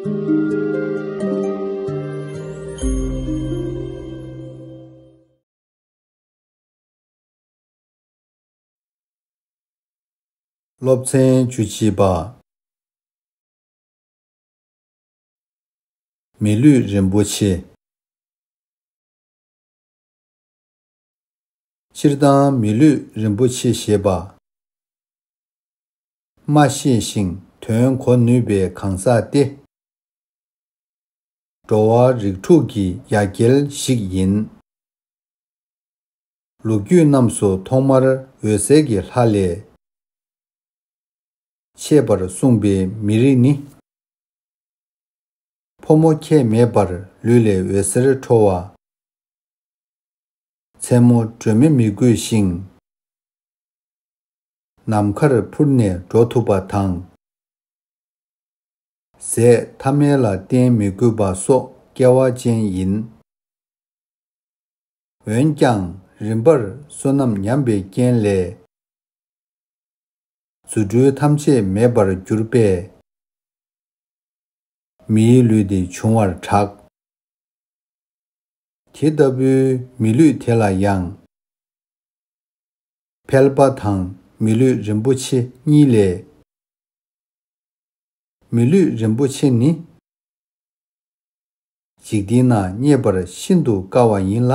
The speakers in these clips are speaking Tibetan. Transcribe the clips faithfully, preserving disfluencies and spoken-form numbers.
སློབ་ཚན་བཅུ་གཅིག་པ། མི་ལུས་རིན་པོ་ཆེ། སྤྱིར་བཏང་མི་ལུས་རིན་པོ་ཆེ་ཞེས་པ། སྨྲ་ཤེས་ཤིང་དོན་གོ་ནུས་པའི་གང་ཟག་སྟེ། འགྲོ་བ་རིགས་དྲུག་གི་ཡ་གྱལ་ཞིག་ཡིན། ལོ་རྒྱུས་རྣམས་སུ་ཐོག་མར་འོད་གསལ་གྱི་ལྷ་ལས་མཆེད་པར་གསུངས་པའི་མི་རིགས་ནི། ཕོ་མོ་ཁྱད་མེད་པར་ལུས་ལས་འོད་ཟེར་འཕྲོ་བ། མཚན་མོ་སྒྲོན་མེ་མི་དགོས་ཤིང་། ནམ་མཁར་འཕུར་ནས་འགྲོ་ཐུབ་པ་དང་། ཟས་ཐ་མལ་ལ་བརྟེན་མི་དགོས་པ་སོགས་སྐལ་བ་ཅན་ཡིན། འོན་ཀྱང་རིམ་པར་བསོད་ནམས་ཉམས་པའི་རྐྱེན་ལས། རྫུ་འཕྲུལ་ཐམས་ཅད་མེད་པར་གྱུར་པས། མིའི་ལུས་འདི་བྱུང་བར་གྲགས། དེ་ལྟ་བུའི་མི་ལུས་དེ་ལ་ཡང་། ཕལ་པ་དང་མི་ལུས་རིན་པོ་ཆེ་གཉིས་ལས། མི་ལུས་རིན་པོ་ཆེ་ནི། འཇིག་རྟེན་ན་རྙེད་པར་ཤིན་ཏུ་དཀའ་བ་ཡིན་ལ།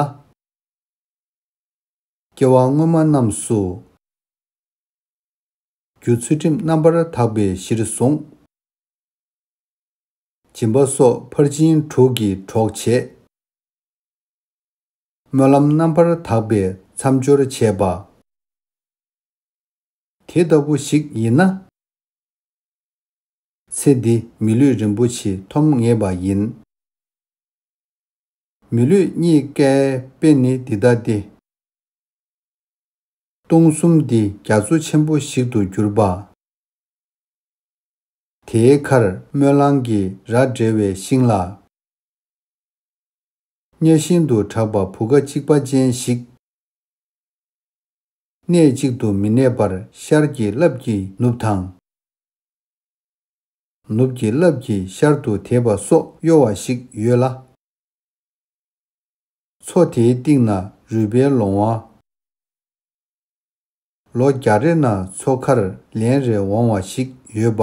སྐྱེ་བ་སྔོན་མ་རྣམས་སུ། རྒྱུ་ཚུལ་ཁྲིམས་རྣམ་པར་དག་པའི་གཞིར་བཟུང་། སྦྱིན་པ་སོགས་ཕར་ཕྱིན་དྲུག་གིས་གྲོགས་བྱས། སྨོན་ལམ་རྣམ་པར་དག་པས་མཚམས་སྦྱོར་བྱས་པ། དེ་ལྟ་བུ་ཞིག་ཡིན་ན། ཚེ་འདི་མི་ལུས་རིན་པོ་ཆེ་ཐོབ་ངེས་པ་ཡིན། མི་ལུས་རྙེད་དཀའི་དཔེ་ནི་འདི་ལྟ་སྟེ། སྟོང་གསུམ་འདི་རྒྱ་མཚོ་ཆེན་པོ་ཞིག་ཏུ་གྱུར་པ། དེའི་ཁར་སྨོན་ལམ་གྱི་ར་འབྲེལ་བའི་ཤིང་ལ། གཉའ་ཤིང་དུ་གྲགས་པ་བུ་ག་གཅིག་པ་ཅན་ཞིག། གནས་གཅིག་ཏུ་མི་གནས་པར་ཤར་གྱི་རླབས་ཀྱིས་ནུབ་དང་། ནུབ་ཀྱི་རླབས་ཀྱིས་ཤར་དུ་དེད་པ་སོགས་གཡོ་བ་ཞིག་ཡོད་ལ། མཚོ་དེའི་གཏིང་ན་རུས་སྦལ་ལོང་བ། ལོ་བརྒྱ་རེ་ན་མཚོ་ཁར་ལན་རེ་འོང་བ་ཞིག་ཡོད་པ།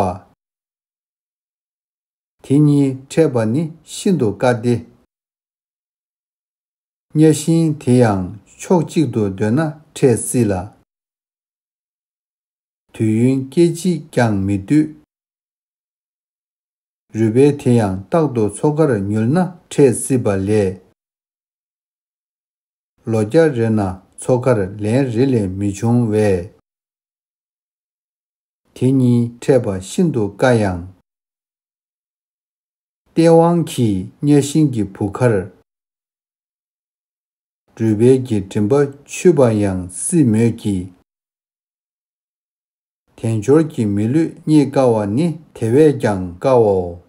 དེ་གཉིས་འཕྲད་པ་ནི་ཤིན་ཏུ་དཀའ་སྟེ། གཉའ་ཤིང་དེ་ཡང་ཕྱོགས་གཅིག་ཏུ་སྡོད་ན་འཕྲད་སྲིད་ལ། དུས་ཡུན་སྐད་ཅིག་ཀྱང་མི་སྡོད། རུས་སྦལ་དེ་ཡང་རྟག་ཏུ་མཚོ་ཁར་ཉུལ་ན་འཕྲད་སྲིད་པ་ལས། ལོ་བརྒྱ་རེ་ན་མཚོ་ཁར་ལན་རེ་ལས་མི་འབྱུང་བས། དེ་གཉིས་འཕྲད་པ་ཤིན་ཏུ་དཀའ་ཡང་། སྟེས་དབང་གིས་གཉའ་ཤིང་གི་བུ་གར། རུས་སྦལ་གྱི་མགྲིན་པ་ཆུད་པ་ཡང་སྲིད་མོད་ཀྱི། དལ་འབྱོར་གྱི་མི་ལུས་རྙེད་དཀའ་བ་ནི་དེ་བས་ཀྱང་དཀའ་བའོ།